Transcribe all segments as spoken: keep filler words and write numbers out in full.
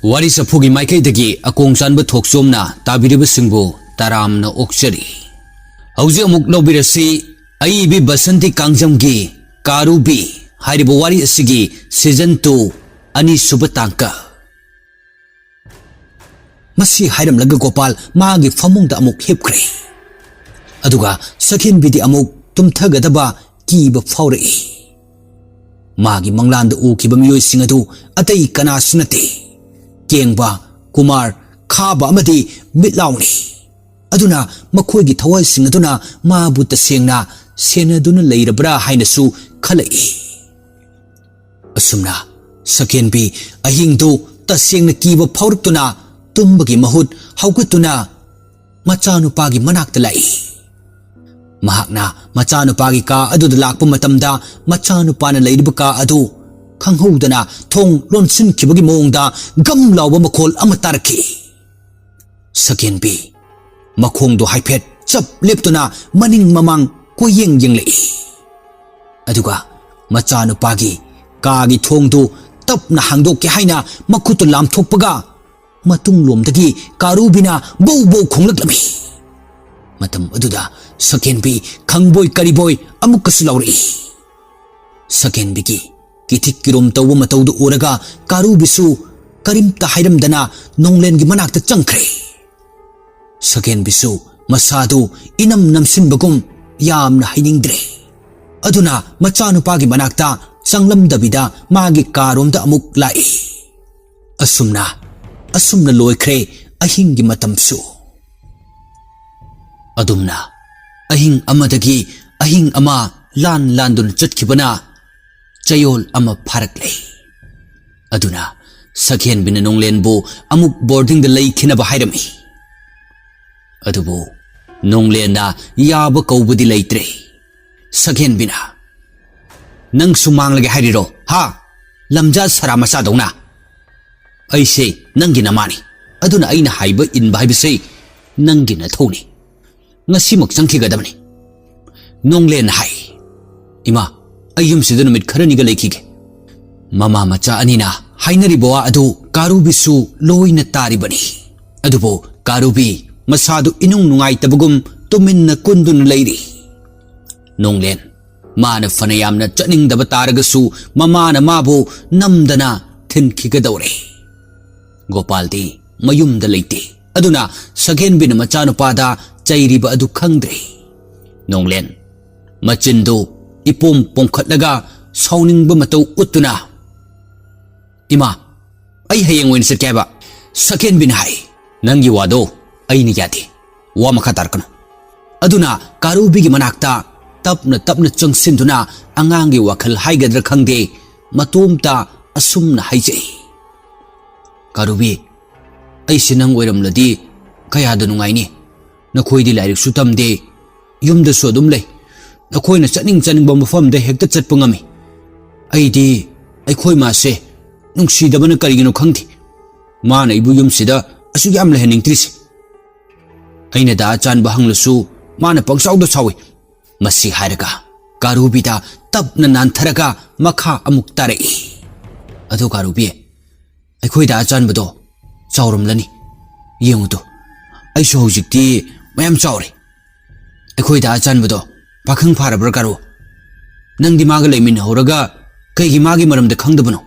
ꯋꯥꯔꯤ ꯆꯐꯨꯒꯤ ꯃꯥꯏꯀꯩꯗꯒꯤ ꯑꯀꯣꯡ ꯆꯥꯟꯕ ꯊꯣꯛꯆꯣꯝꯅ ꯇꯥꯕꯤꯔꯤꯕꯁꯤꯡꯕꯨ ꯇꯔꯥꯝꯅ ꯑꯣꯛꯆꯔꯤ꯫ ꯍꯧꯖꯤꯛ ꯑꯃꯨꯛ ꯂꯧꯕꯤꯔꯁꯤ ꯑꯏꯕꯤ ꯕꯁꯟꯇꯤ ꯀꯥꯡꯖꯝꯒꯤ ꯀꯥꯔꯨꯕꯤ ꯍꯥꯏꯔꯤꯕ ꯋꯥꯔꯤ ꯑꯁꯤꯒꯤ season two ꯑꯅꯤꯁꯨꯕ ꯇꯥꯡꯀꯛ꯫ ꯃꯁꯤ ꯍꯥꯏꯔꯝꯂꯒ ꯒꯣꯄꯥꯜ ꯃꯥꯒꯤ ꯐꯃꯨꯡꯗ ꯑꯃꯨꯛ ꯍꯤꯞꯈ꯭ꯔꯦ꯫ ꯑꯗꯨꯒ ꯁꯛꯍꯦꯟꯕꯤꯗꯤ ꯑꯃꯨꯛ ꯇꯨꯝꯊꯒꯗꯕ ꯀꯤꯕ ꯐꯥꯎꯔꯛꯏ꯫ ꯃꯥꯒꯤ ꯃꯪꯂꯥꯟꯗ ꯎꯈꯤꯕ ꯃꯤꯑꯣꯏꯁꯤꯡ ꯑꯗꯨ ꯑꯇꯩ ꯀꯅꯥꯁꯨ ꯅꯠꯇꯦ꯫ ꯀꯦꯡꯕ, ꯀꯨꯃꯥꯔ, ꯈꯥꯕ ꯑꯃꯗꯤ ꯃꯤꯠꯂꯥꯎꯅꯤ꯫ ꯑꯗꯨꯅ ꯃꯈꯣꯏꯒꯤ ꯊꯋꯥꯏꯁꯤꯡ ꯑꯗꯨꯅ ꯃꯥꯕꯨ ꯇꯁꯦꯡꯅ ꯁꯦꯟꯅꯗꯨꯅ ꯂꯩꯔꯕ꯭ꯔꯥ ꯍꯥꯏꯅꯁꯨ ꯈꯜꯂꯛꯏ꯫ ꯑꯁꯨꯝꯅ ꯁꯛꯍꯦꯟꯕꯤ ꯑꯍꯤꯡꯗꯨ ꯇꯁꯦꯡꯅ ꯀꯤꯕ ꯐꯥꯎꯔꯛꯇꯨꯅ ꯇꯨꯝꯕꯒꯤ ꯃꯍꯨꯠ ꯍꯧꯒꯠꯇꯨꯅ ꯃꯆꯥꯅꯨꯄꯥꯒꯤ ꯃꯅꯥꯛꯇ ꯂꯥꯛꯏ꯫ ꯃꯍꯥꯛꯅ ꯃꯆꯥꯅꯨꯄꯥꯒꯤ ꯀꯥ ꯑꯗꯨꯗ ꯂꯥꯛꯄ ꯃꯇꯝꯗ ꯃꯆꯥꯅꯨꯄꯥꯅ ꯂꯩꯔꯤꯕ ꯀꯥ ꯑꯗꯨ ꯈꯪꯍꯧꯗꯅ ꯊꯣꯡ ꯂꯣꯟꯁꯤꯟꯈꯤꯕꯒꯤ ꯃꯑꯣꯡꯗ ꯒꯝ ꯂꯥꯎꯕ ꯃꯈꯣꯜ ꯑꯃ ꯇꯥꯔꯛꯈꯤ꯫ ꯁꯛꯍꯦꯟꯕꯤ ꯃꯈꯣꯡꯗꯣ ꯍꯥꯏꯐꯦꯠ ꯆꯞ ꯂꯦꯞꯇꯨꯅ ꯃꯅꯤꯡ ꯃꯃꯥꯡ ꯀꯣꯏꯌꯦꯡ ꯌꯦꯡꯂꯛꯏ꯫ ꯑꯗꯨꯒ ꯃꯆꯥꯅꯨꯄꯥꯒꯤ ꯀꯥꯒꯤ ꯊꯣꯡꯗꯨ ꯇꯞꯅ ꯍꯥꯡꯗꯣꯛꯀꯦ ꯍꯥꯏꯅ ꯃꯈꯨꯠꯇꯨ ꯂꯥꯝꯊꯣꯛꯄꯒ ꯃꯇꯨꯡꯂꯣꯝꯗꯒꯤ ꯀꯥꯔꯨꯕꯤꯅ ꯕꯧ ꯕꯧ ꯈꯣꯡꯂꯛꯂꯝꯃꯤ꯫ ꯃꯇꯝ ꯑꯗꯨꯗ ꯁꯛꯍꯦꯟꯕꯤ ꯈꯪꯕꯣꯏ ꯀꯔꯤꯕꯣꯏ ꯑꯃꯨꯛꯀꯁꯨ ꯂꯥꯎꯔꯛꯏ꯫ ꯁꯛꯍꯦꯟꯕꯤꯒꯤ ꯀꯤꯊꯤꯛ ꯀꯤꯔꯣꯝ ꯇꯧꯕ ꯃꯇꯧꯗꯨ ꯎꯔꯒ ꯀꯥꯔꯨꯕꯤꯁꯨ ꯀꯔꯤꯝꯇ ꯍꯥꯏꯔꯝꯗꯅ ꯅꯣꯡꯂꯦꯟꯒꯤ ꯃꯅꯥꯛꯇ ꯆꯪꯈ꯭ꯔꯦ꯫ ꯁꯛꯍꯦꯟꯕꯤꯁꯨ ꯃꯁꯥꯗꯨ ꯏꯅꯝ ꯅꯝꯁꯤꯟꯕꯒꯨꯝ ꯌꯥꯝꯅ ꯍꯩꯅꯤꯡꯗ꯭ꯔꯦ꯫ ꯑꯗꯨꯅ ꯃꯆꯥꯅꯨꯄꯥꯒꯤ ꯃꯅꯥꯛꯇ ꯆꯪꯂꯝꯗꯕꯤꯗ ꯃꯥꯒꯤ ꯀꯥꯔꯣꯝꯗ ꯑꯃꯨꯛ ꯂꯥꯛꯏ꯫ ꯑꯁꯨꯝꯅ, ꯑꯁꯨꯝꯅ ꯂꯣꯏꯈ꯭ꯔꯦ ꯑꯍꯤꯡꯒꯤ ꯃꯇꯝꯁꯨ꯫ ꯑꯗꯨꯝꯅ ꯑꯍꯤꯡ ꯑꯃꯗꯒꯤ ꯑꯍꯤꯡ ꯑꯃ ꯂꯥꯟ ꯂꯥꯟꯗꯨꯅ ꯆꯠꯈꯤꯕꯅ ꯆꯌꯣꯜ ꯑꯃ ꯐꯥꯔꯛꯂꯦ꯫ ꯑꯗꯨꯅ ꯁꯛꯍꯦꯟꯕꯤꯅ ꯅꯣꯡꯂꯦꯟꯕꯨ ꯑꯃꯨꯛ ꯕꯣꯔꯗꯤꯡꯗ ꯂꯩꯈꯤꯅꯕ ꯍꯥꯏꯔꯝꯃꯤ꯫ ꯑꯗꯨꯕꯨ ꯅꯣꯡꯂꯦꯟꯅ ꯌꯥꯕ ꯀꯧꯕꯗꯤ ꯂꯩꯇ꯭ꯔꯦ꯫ ꯁꯛꯍꯦꯟꯕꯤꯅ, "ꯅꯪꯁꯨ ꯃꯥꯡꯂꯒꯦ ꯍꯥꯏꯔꯤꯔꯣ, ꯍꯥ? ꯂꯝꯖꯥ ꯁꯔꯥ ꯃꯆꯥꯗꯧꯅ? ꯑꯩꯁꯦ ꯅꯪꯒꯤ ꯅꯃꯥꯅꯤ, ꯑꯗꯨꯅ ꯑꯩꯅ ꯍꯥꯏꯕ ꯏꯟꯕ ꯍꯥꯏꯕꯁꯦ ꯅꯪꯒꯤ ꯅꯊꯧꯅꯤ꯫ ꯉꯁꯤꯃꯛ ꯆꯪꯈꯤꯒꯗꯕꯅꯤ꯫" ꯅꯣꯡꯂꯦꯟꯅ ꯍꯥꯏ, "ꯏꯃꯥ, ꯑꯩ ꯌꯨꯝꯁꯤꯗ ꯅꯨꯃꯤꯠ ꯈꯔꯅꯤꯒ ꯂꯩꯈꯤꯒꯦ꯫" ꯃꯃꯥ ꯃꯆꯥ ꯑꯅꯤꯅ ꯍꯥꯏꯅꯔꯤꯕ ꯋꯥ ꯑꯗꯨ ꯀꯥꯔꯨꯕꯤꯁꯨ ꯂꯣꯏꯅ ꯇꯥꯔꯤꯕꯅꯤ꯫ ꯑꯗꯨꯕꯨ ꯀꯥꯔꯨꯕꯤ ꯃꯁꯥꯗꯨ ꯏꯅꯨꯡ ꯅꯨꯡꯉꯥꯏꯇꯕꯒꯨꯝ ꯇꯨꯃꯤꯟꯅ ꯀꯨꯟꯗꯨꯅ ꯂꯩꯔꯤ꯫ ꯅꯣꯡꯂꯦꯟ, ꯃꯥꯅ ꯐꯅ ꯌꯥꯝꯅ ꯆꯠꯅꯤꯡꯗꯕ ꯇꯥꯔꯒꯁꯨ, ꯃꯃꯥꯅ ꯃꯥꯕꯨ ꯅꯝꯗꯅ ꯊꯤꯟꯈꯤꯒꯗꯧꯔꯦ꯫ ꯒꯣꯄꯥꯜꯗꯤ ꯃꯌꯨꯝꯗ ꯂꯩꯇꯦ꯫ ꯑꯗꯨꯅ ꯁꯒꯦꯟꯕꯤꯅ ꯃꯆꯥꯅꯨꯄꯥꯗ ꯆꯩꯔꯤꯕ ꯑꯗꯨ ꯈꯪꯗ꯭ꯔꯦ꯫ ꯅꯣꯡꯂꯦꯟ, ꯃꯆꯤꯟꯗꯨ ꯏꯄꯣꯝ ꯄꯣꯝꯈꯠꯂꯒ ꯁꯥꯎꯅꯤꯡꯕ ꯃꯇꯧ ꯎꯠꯇꯨꯅ, "ꯏꯃꯥ, ꯑꯩ ꯍꯌꯦꯡ ꯑꯣꯏꯅ ꯆꯠꯀꯦ ꯍꯥꯏꯕ꯫" ꯁꯒꯦꯟꯕꯤꯅ ꯍꯥꯏ, "ꯅꯪꯒꯤ ꯋꯥꯗꯣ ꯑꯩꯅ ꯌꯥꯗꯦ꯫ ꯋꯥ ꯃꯈꯥ ꯇꯥꯔꯛꯀꯅꯨ꯫" ꯑꯗꯨꯅ ꯀꯥꯔꯨꯕꯤꯒꯤ ꯃꯅꯥꯛꯇ ꯇꯞꯅ ꯇꯞꯅ ꯆꯪꯁꯤꯟꯗꯨꯅ, ꯑꯉꯥꯡꯒꯤ ꯋꯥꯈꯜ ꯍꯥꯏꯒꯗ꯭ꯔꯥ ꯈꯪꯗꯦ, ꯃꯇꯣꯝꯇ ꯑꯁꯨꯝꯅ ꯍꯥꯏꯖꯩ, "ꯀꯥꯔꯨꯕꯤ, ꯑꯩꯁꯦ ꯅꯪ ꯑꯣꯏꯔꯝꯂꯗꯤ ꯀꯌꯥꯗ ꯅꯨꯡꯉꯥꯏꯅꯤ꯫ ꯅꯈꯣꯏꯗꯤ ꯂꯥꯏꯔꯤꯛꯁꯨ ꯇꯝꯗꯦ, ꯌꯨꯝꯗꯁꯨ ꯑꯗꯨꯝ ꯂꯩ꯫ ꯅꯈꯣꯏꯅ ꯆꯠꯅꯤꯡ ꯆꯠꯅꯤꯡꯕ ꯃꯐꯝꯗ ꯍꯦꯛꯇ ꯆꯠꯄ ꯉꯝꯃꯤ꯫ ꯑꯩꯗꯤ ꯑꯩꯈꯣꯏ ꯃꯥꯁꯦ ꯅꯨꯡꯁꯤꯗꯕꯅ ꯀꯔꯤꯒꯤꯅꯣ ꯈꯪꯗꯦ꯫ ꯃꯥꯅ ꯑꯩꯕꯨ ꯌꯨꯝꯁꯤꯗ ꯑꯁꯨꯛ ꯌꯥꯝ ꯂꯩꯍꯟꯅꯤꯡꯗ꯭ꯔꯤꯁꯦ꯫ ꯑꯩꯅ ꯗꯥ ꯑꯆꯥꯟꯕ ꯍꯪꯂꯁꯨ ꯃꯥꯅ ꯄꯪꯁꯥꯎꯗ ꯁꯥꯎꯏ꯫" ꯃꯁꯤ ꯍꯥꯏꯔꯒ ꯀꯥꯔꯨꯕꯤꯗ ꯇꯞꯅ ꯅꯥꯟꯊꯔꯒ ꯃꯈꯥ ꯑꯃꯨꯛ ꯇꯥꯔꯛꯏ, "ꯑꯗꯣ ꯀꯥꯔꯨꯕꯤ, ꯑꯩꯈꯣꯏ ꯗꯥ ꯑꯆꯥꯟꯕꯗꯣ ꯆꯥꯎꯔꯝꯂꯅꯤ꯫ ꯌꯦꯡꯉꯨꯗꯣ, ꯑꯩꯁꯨ ꯍꯧꯖꯤꯛꯇꯤ ꯃꯌꯥꯝ ꯆꯥꯎꯔꯦ꯫ ꯑꯩꯈꯣꯏ ꯗꯥ ꯑꯆꯥꯟꯕꯗꯣ ꯄꯥꯈꯪ ꯐꯥꯔꯕ꯭ꯔꯥ, ꯀꯥꯔꯨ? ꯅꯪꯗꯤ ꯃꯥꯒ ꯂꯩꯃꯤꯟꯅꯍꯧꯔꯒ ꯀꯩꯒꯤ ꯃꯥꯒꯤ ꯃꯔꯝꯗ ꯈꯪꯗꯕꯅꯣ?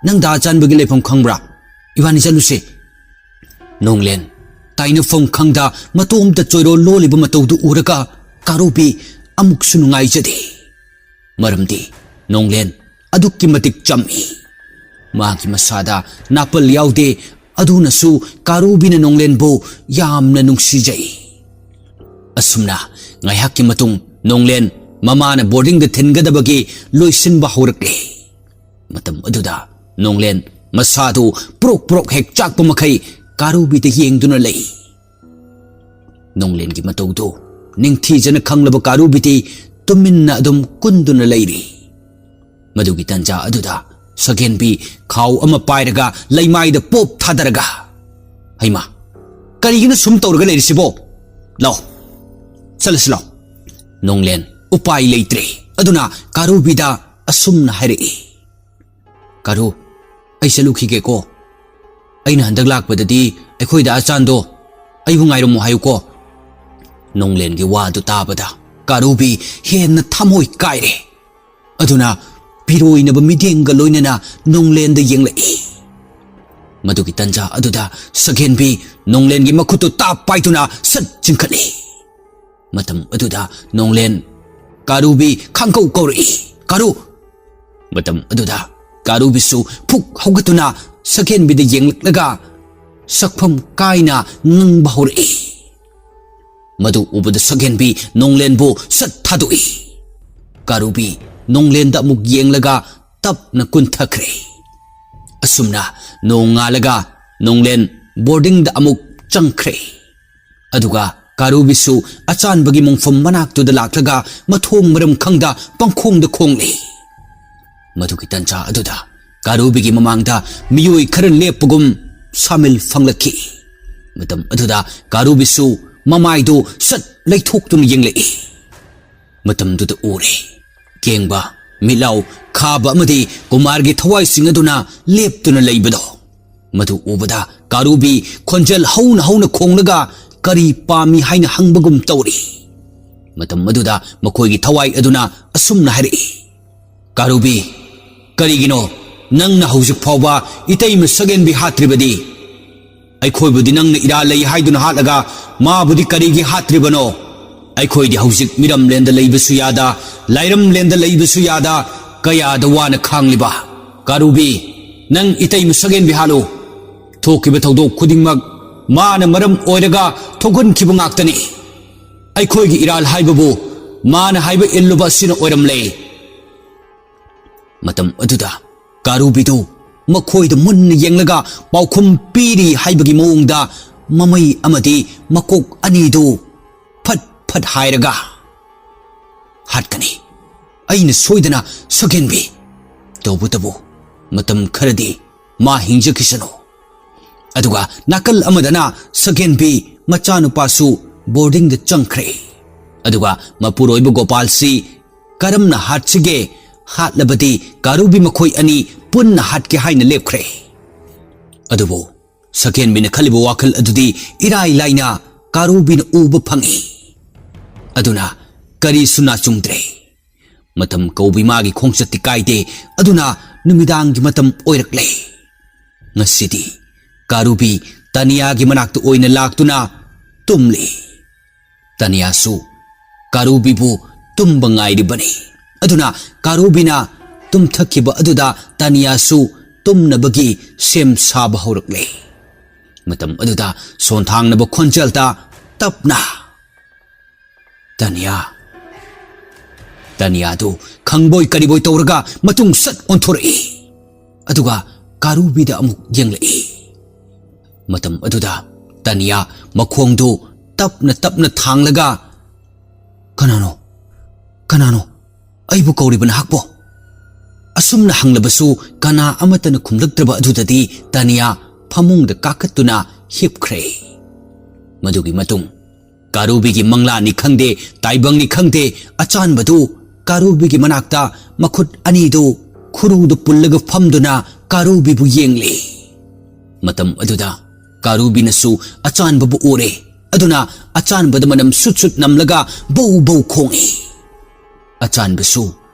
ꯅꯪ ꯗꯥ ꯑꯆꯥꯟꯕꯒꯤ ꯂꯩꯐꯝ ꯈꯪꯕ꯭ꯔꯥ? ꯏꯕꯥꯅꯤ ꯆꯠꯂꯨꯁꯦ꯫" ꯅꯣꯡꯂꯦꯟ ꯇꯥꯏꯅꯐꯝ ꯈꯪꯗ ꯃꯇꯣꯝꯇ ꯆꯣꯏꯔꯣ ꯂꯣꯜꯂꯤꯕ ꯃꯇꯧꯗꯨ ꯎꯔꯒ ꯀꯥꯔꯨꯕꯤ ꯑꯃꯨꯛꯁꯨ ꯅꯨꯡꯉꯥꯏꯖꯗꯦ꯫ ꯃꯔꯝꯗꯤ ꯅꯣꯡꯂꯦꯟ ꯑꯗꯨꯛꯀꯤ ꯃꯇꯤꯛ ꯆꯝꯃꯤ꯫ ꯃꯥꯒꯤ ꯃꯁꯥꯗ ꯅꯥꯄꯜ ꯌꯥꯎꯗꯦ꯫ ꯑꯗꯨꯅꯁꯨ ꯀꯥꯔꯨꯕꯤꯅ ꯅꯣꯡꯂꯦꯟꯕꯨ ꯌꯥꯝꯅ ꯅꯨꯡꯁꯤꯖꯩ꯫ ꯑꯁꯨꯝꯅ ꯉꯥꯏꯍꯥꯛꯀꯤ ꯃꯇꯨꯡ ꯅꯣꯡꯂꯦꯟ ꯃꯃꯥꯅ ꯕꯣꯔꯗꯤꯡꯗ ꯊꯤꯟꯒꯗꯕꯒꯤ ꯂꯣꯏꯁꯤꯟꯕ ꯍꯧꯔꯛꯂꯦ꯫ ꯃꯇꯝ ꯑꯗꯨꯗ ꯅꯣꯡꯂꯦꯟ ꯃꯁꯥꯗꯨ ꯄ꯭ꯔꯣꯛ ꯄ꯭ꯔꯣꯛ ꯍꯦꯛ ꯆꯥꯛꯄ ꯃꯈꯩ ꯀꯥꯔꯨꯕꯤꯗ ꯌꯦꯡꯗꯨꯅ ꯂꯩ꯫ ꯅꯣꯡꯂꯦꯟꯒꯤ ꯃꯇꯧꯗꯨ ꯅꯤꯡꯊꯤꯖꯅ ꯈꯪꯂꯕ ꯀꯥꯔꯨꯕꯤꯗꯤ ꯇꯨꯃꯤꯟꯅ ꯑꯗꯨꯝ ꯀꯨꯟꯗꯨꯅ ꯂꯩꯔꯤ꯫ ꯃꯗꯨꯒꯤ ꯇꯟꯖꯥ ꯑꯗꯨꯗ ꯁꯒꯦꯟꯕꯤ ꯈꯥꯎ ꯑꯃ ꯄꯥꯏꯔꯒ ꯂꯩꯃꯥꯏꯗ ꯄꯣꯞ ꯊꯥꯗꯔꯒ, "ꯍꯩꯃꯥ, ꯀꯔꯤꯒꯤꯅꯣ ꯁꯨꯝ ꯇꯧꯔꯒ ꯂꯩꯔꯤꯁꯤꯕꯣ? ꯂꯥꯎ, ꯆꯠꯂꯁꯤ ꯂꯥꯎ꯫" ꯅꯣꯡꯂꯦꯟ ꯎꯄꯥꯏ ꯂꯩꯇ꯭ꯔꯦ꯫ ꯑꯗꯨꯅ ꯀꯥꯔꯨꯕꯤꯗ ꯑꯁꯨꯝꯅ ꯍꯥꯏꯔꯛꯏ, "ꯀꯥꯔꯨ, ꯑꯩ ꯆꯠꯂꯨꯈꯤꯒꯦꯀꯣ꯫ ꯑꯩꯅ ꯍꯟꯗꯛ ꯂꯥꯛꯄꯗꯗꯤ ꯑꯩꯈꯣꯏꯗ ꯑꯆꯥꯟꯗꯣ ꯑꯩꯕꯨ ꯉꯥꯏꯔꯝꯃꯨ ꯍꯥꯏꯌꯨꯀꯣ꯫" ꯅꯣꯡꯂꯦꯟꯒꯤ ꯋꯥꯗꯨ ꯇꯥꯕꯗ ꯀꯥꯔꯨꯕꯤ ꯍꯦꯟꯅ ꯊꯃꯣꯏ ꯀꯥꯏꯔꯦ꯫ ꯑꯗꯨꯅ ꯄꯤꯔꯣꯏꯅꯕ ꯃꯤꯠꯌꯦꯡꯒ ꯂꯣꯏꯅꯅ ꯅꯣꯡꯂꯦꯟꯗ ꯌꯦꯡꯂꯛꯏ꯫ ꯃꯗꯨꯒꯤ ꯇꯟꯖꯥ ꯑꯗꯨꯗ ꯁꯛꯍꯦꯟꯕꯤ ꯅꯣꯡꯂꯦꯟꯒꯤ ꯃꯈꯨꯠꯇꯨ ꯇꯥꯞ ꯄꯥꯏꯗꯨꯅ ꯁꯠ ꯆꯤꯡꯈꯠꯂꯤ꯫ ꯃꯇꯝ ꯑꯗꯨꯗ ꯅꯣꯡꯂꯦꯟ ꯀꯥꯔꯨꯕꯤ ꯈꯥꯡꯀꯧ ꯀꯧꯔꯛꯏ, "ꯀꯥꯔꯨ!" ꯃꯇꯝ ꯑꯗꯨꯗ ꯀꯥꯔꯨꯕꯤꯁꯨ ꯐꯨꯛ ꯍꯧꯒꯠꯇꯨꯅ ꯁꯛꯍꯦꯟꯕꯤꯗ ꯌꯦꯡꯂꯛꯂꯒ ꯁꯛꯐꯝ ꯀꯥꯏꯅ ꯉꯪꯕ ꯍꯧꯔꯛꯏ꯫ ꯃꯗꯨ ꯎꯕꯗ ꯁꯛꯍꯦꯟꯕꯤ ꯅꯣꯡꯂꯦꯟꯕꯨ ꯁꯠ ꯊꯥꯗꯣꯛꯏ꯫ ꯀꯥꯔꯨꯕꯤ ꯅꯣꯡꯂꯦꯟꯗ ꯑꯃꯨꯛ ꯌꯦꯡꯂꯒ ꯇꯞꯅ ꯀꯨꯟꯊꯈ꯭ꯔꯦ꯫ ꯑꯁꯨꯝꯅ ꯅꯣꯡꯉꯥꯜꯂꯒ ꯅꯣꯡꯂꯦꯟ ꯕꯣꯔꯗꯤꯡꯗ ꯑꯃꯨꯛ ꯆꯪꯈ꯭ꯔꯦ꯫ ꯑꯗꯨꯒ ꯀꯥꯔꯨꯕꯤꯁꯨ ꯑꯆꯥꯟꯕꯒꯤ ꯃꯣꯡꯐꯝ ꯃꯅꯥꯛꯇꯨꯗ ꯂꯥꯛꯂꯒ ꯃꯊꯣꯡ ꯃꯔꯝ ꯈꯪꯗ ꯄꯪꯈꯣꯡꯗ ꯈꯣꯡꯂꯦ꯫ ꯃꯗꯨꯒꯤ ꯇꯟꯖꯥ ꯑꯗꯨꯗ ꯀꯥꯔꯨꯕꯤꯒꯤ ꯃꯃꯥꯡꯗ ꯃꯤꯑꯣꯏ ꯈꯔ ꯂꯦꯞꯄꯒꯨꯝ ꯁꯥꯃꯤꯜ ꯐꯪꯂꯛꯈꯤ꯫ ꯃꯇꯝ ꯑꯗꯨꯗ ꯀꯥꯔꯨꯕꯤꯁꯨ ꯃꯃꯥꯏꯗꯨ ꯁꯠ ꯂꯩꯊꯣꯛꯇꯨꯅ ꯌꯦꯡꯂꯛꯏ꯫ ꯃꯇꯝꯗꯨꯗ ꯎꯔꯦ, ꯀꯦꯡꯕ, ꯃꯤꯠꯂꯥꯎ ꯈꯥꯕ ꯑꯃꯗꯤ ꯀꯨꯃꯥꯔꯒꯤ ꯊꯋꯥꯏꯁꯤꯡ ꯑꯗꯨꯅ ꯂꯦꯞꯇꯨꯅ ꯂꯩꯕꯗꯣ꯫ ꯃꯗꯨ ꯎꯕꯗ ꯀꯥꯔꯨꯕꯤ ꯈꯣꯟꯖꯦꯜ ꯍꯧꯅ ꯍꯧꯅ ꯈꯣꯡꯂꯒ ꯀꯔꯤ ꯄꯥꯝꯃꯤ ꯍꯥꯏꯅ ꯍꯪꯕꯒꯨꯝ ꯇꯧꯔꯤ꯫ ꯃꯇꯝ ꯑꯗꯨꯗ ꯃꯈꯣꯏꯒꯤ ꯊꯋꯥꯏ ꯑꯗꯨꯅ ꯑꯁꯨꯝꯅ ꯍꯥꯏꯔꯛꯏ, "ꯀꯥꯔꯨꯕꯤ, ꯀꯔꯤꯒꯤꯅꯣ ꯅꯪꯅ ꯍꯧꯖꯤꯛ ꯐꯥꯎꯕ ꯏꯇꯩꯃ ꯁꯛꯍꯦꯟꯕꯤ ꯍꯥꯠꯇ꯭ꯔꯤꯕꯗꯤ? ꯑꯩꯈꯣꯏꯕꯨꯗꯤ ꯅꯪꯅ ꯏꯔꯥꯜ ꯂꯩ ꯍꯥꯏꯗꯨꯅ ꯍꯥꯠꯂꯒ ꯃꯥꯕꯨꯗꯤ ꯀꯔꯤꯒꯤ ꯍꯥꯠꯇ꯭ꯔꯤꯕꯅꯣ? ꯑꯩꯈꯣꯏꯗꯤ ꯍꯧꯖꯤꯛ ꯃꯤꯔꯝꯂꯦꯟꯗ ꯂꯩꯕꯁꯨ ꯌꯥꯗ, ꯂꯥꯏꯔꯝꯂꯦꯟꯗ ꯂꯩꯕꯁꯨ ꯌꯥꯗ, ꯀꯌꯥꯗ ꯋꯥꯅ ꯈꯥꯡꯂꯤꯕ꯫ ꯀꯥꯔꯨꯕꯤ, ꯅꯪ ꯏꯇꯩꯃ ꯁꯛꯍꯦꯟꯕꯤ ꯍꯥꯠꯂꯨ꯫ ꯊꯣꯛꯈꯤꯕ ꯊꯧꯗꯣꯛ ꯈꯨꯗꯤꯡꯃꯛ ꯃꯥꯅ ꯃꯔꯝ ꯑꯣꯏꯔꯒ ꯊꯣꯛꯍꯟꯈꯤꯕ ꯉꯥꯛꯇꯅꯤ꯫ ꯑꯩꯈꯣꯏꯒꯤ ꯏꯔꯥꯜ ꯍꯥꯏꯕꯕꯨ ꯃꯥꯅ ꯍꯥꯏꯕ ꯏꯜꯂꯨꯕ ꯑꯁꯤꯅ ꯑꯣꯏꯔꯝꯂꯦ꯫" ꯃꯇꯝ ꯑꯗꯨꯗ ꯀꯥꯔꯨꯕꯤꯗꯨ ꯃꯈꯣꯏꯗ ꯃꯨꯟꯅ ꯌꯦꯡꯂꯒ ꯄꯥꯎꯈꯨꯝ ꯄꯤꯔꯤ ꯍꯥꯏꯕꯒꯤ ꯃꯑꯣꯡꯗ ꯃꯃꯩ ꯑꯃꯗꯤ ꯃꯀꯣꯛ ꯑꯅꯤꯗꯨ ꯐꯠ ꯐꯠ ꯍꯥꯏꯔꯒ, "ꯍꯥꯠꯀꯅꯤ꯫ ꯑꯩꯅ ꯁꯣꯏꯗꯅ ꯁꯛꯍꯦꯟꯕꯤ꯫ ꯇꯧꯕꯇꯕꯨ ꯃꯇꯝ ꯈꯔꯗꯤ ꯃꯥ ꯍꯤꯡꯖꯈꯤꯁꯅꯨ꯫" ꯑꯗꯨꯒ ꯅꯥꯀꯜ ꯑꯃꯗꯅ ꯁꯛꯍꯦꯟꯕꯤ ꯃꯆꯥꯅꯨꯄꯥꯁꯨ ꯕꯣꯔꯗꯤꯡꯗ ꯆꯪꯈ꯭ꯔꯦ꯫ ꯑꯗꯨꯒ ꯃꯄꯨꯔꯣꯏꯕ ꯒꯣꯄꯥꯜꯁꯤ ꯀꯔꯝꯅ ꯍꯥꯠꯁꯤꯒꯦ ꯍꯥꯠꯂꯕꯗꯤ ꯀꯥꯔꯨꯕꯤ ꯃꯈꯣꯏ ꯑꯅꯤ ꯄꯨꯟꯅ ꯍꯥꯠꯀꯦ ꯍꯥꯏꯅ ꯂꯦꯞꯈ꯭ꯔꯦ꯫ ꯑꯗꯨꯕꯨ ꯁꯀꯦꯟꯕꯤꯅ ꯈꯜꯂꯤꯕ ꯋꯥꯈꯜ ꯑꯗꯨꯗꯤ ꯏꯔꯥꯏ ꯂꯥꯏꯅ ꯀꯥꯔꯨꯕꯤꯅ ꯎꯕ ꯐꯪꯏ꯫ ꯑꯗꯨꯅ ꯀꯔꯤꯁꯨ ꯅꯥꯆꯨꯡꯗ꯭ꯔꯦ꯫ ꯃꯇꯝ ꯀꯧꯕꯤ ꯃꯥꯒꯤ ꯈꯣꯡꯆꯠꯇꯤ ꯀꯥꯏꯗꯦ꯫ ꯑꯗꯨꯅ ꯅꯨꯃꯤꯗꯥꯡꯒꯤ ꯃꯇꯝ ꯑꯣꯏꯔꯛꯂꯦ꯫ ꯉꯁꯤꯗꯤ ꯀꯥꯔꯨꯕꯤ ꯇꯥꯅꯤꯌꯥꯒꯤ ꯃꯅꯥꯛꯇ ꯑꯣꯏꯅ ꯂꯥꯛꯇꯨꯅ ꯇꯨꯝꯂꯤ꯫ ꯇꯥꯅꯤꯌꯥꯁꯨ ꯀꯥꯔꯨꯕꯤꯕꯨ ꯇꯨꯝꯕ ꯉꯥꯏꯔꯤꯕꯅꯤ꯫ ꯑꯗꯨꯅ ꯀꯥꯔꯨꯕꯤꯅ ꯇꯨꯝꯊꯈꯤꯕ ꯑꯗꯨꯗ ꯇꯥꯅꯤꯌꯥꯁꯨ ꯇꯨꯝꯅꯕꯒꯤ ꯁꯦꯝ ꯁꯥꯕ ꯍꯧꯔꯛꯂꯦ꯫ ꯃꯇꯝ ꯑꯗꯨꯗ ꯁꯣꯟꯊꯥꯡꯅꯕ ꯈꯣꯟꯖꯦꯜꯗ ꯇꯞꯅ, "ꯇꯥꯅꯤꯌꯥ, ꯇꯥꯅꯤꯌꯥ" ꯑꯗꯨ ꯈꯪꯕꯣꯏ ꯀꯔꯤꯕꯣꯏ ꯇꯧꯔꯒ ꯃꯇꯨꯡ ꯁꯠ ꯑꯣꯟꯊꯣꯔꯛꯏ꯫ ꯑꯗꯨꯒ ꯀꯥꯔꯨꯕꯤꯗ ꯑꯃꯨꯛ ꯌꯦꯡꯂꯛꯏ꯫ ꯃꯇꯝ ꯑꯗꯨꯗ ꯇꯥꯅꯤꯌꯥ ꯃꯈꯣꯡꯗꯨ ꯇꯞꯅ ꯇꯞꯅ ꯊꯥꯡꯂꯒ, "ꯀꯅꯥꯅꯣ? ꯀꯅꯥꯅꯣ? ꯑꯩꯕꯨ ꯀꯧꯔꯤꯕ ꯅꯍꯥꯛꯄꯣ?" ꯑꯁꯨꯝꯅ ꯍꯪꯂꯕꯁꯨ ꯀꯅꯥ ꯑꯃꯠꯇꯅ ꯈꯨꯝꯂꯛꯇ꯭ꯔꯕ ꯑꯗꯨꯗꯗꯤ ꯇꯥꯅꯤꯌꯥ ꯐꯃꯨꯡꯗ ꯀꯥꯈꯠꯇꯨꯅ ꯍꯤꯞꯈ꯭ꯔꯦ꯫ ꯃꯗꯨꯒꯤ ꯃꯇꯨꯡ ꯀꯥꯔꯨꯕꯤꯒꯤ ꯃꯪꯂꯥꯅꯤ ꯈꯪꯗꯦ, ꯇꯥꯏꯕꯪꯅꯤ ꯈꯪꯗꯦ, ꯑꯆꯥꯟꯕꯗꯨ ꯀꯥꯔꯨꯕꯤꯒꯤ ꯃꯅꯥꯛꯇ ꯃꯈꯨꯠ ꯑꯅꯤꯗꯨ ꯈꯨꯔꯨꯗ ꯄꯨꯜꯂꯒ ꯐꯝꯗꯨꯅ ꯀꯥꯔꯨꯕꯤꯕꯨ ꯌꯦꯡꯂꯤ꯫ ꯃꯇꯝ ꯑꯗꯨꯗ ꯀꯥꯔꯨꯕꯤꯅꯁꯨ ꯑꯆꯥꯟꯕꯕꯨ ꯎꯔꯦ꯫ ꯑꯗꯨꯅ ꯑꯆꯥꯟꯕꯗ ꯃꯅꯝ ꯁꯨꯠ ꯁꯨꯠ ꯅꯝꯂꯒ ꯕꯧ ꯕꯧ ꯈꯣꯡꯏ꯫ ꯑꯆꯥꯟꯕꯁꯨ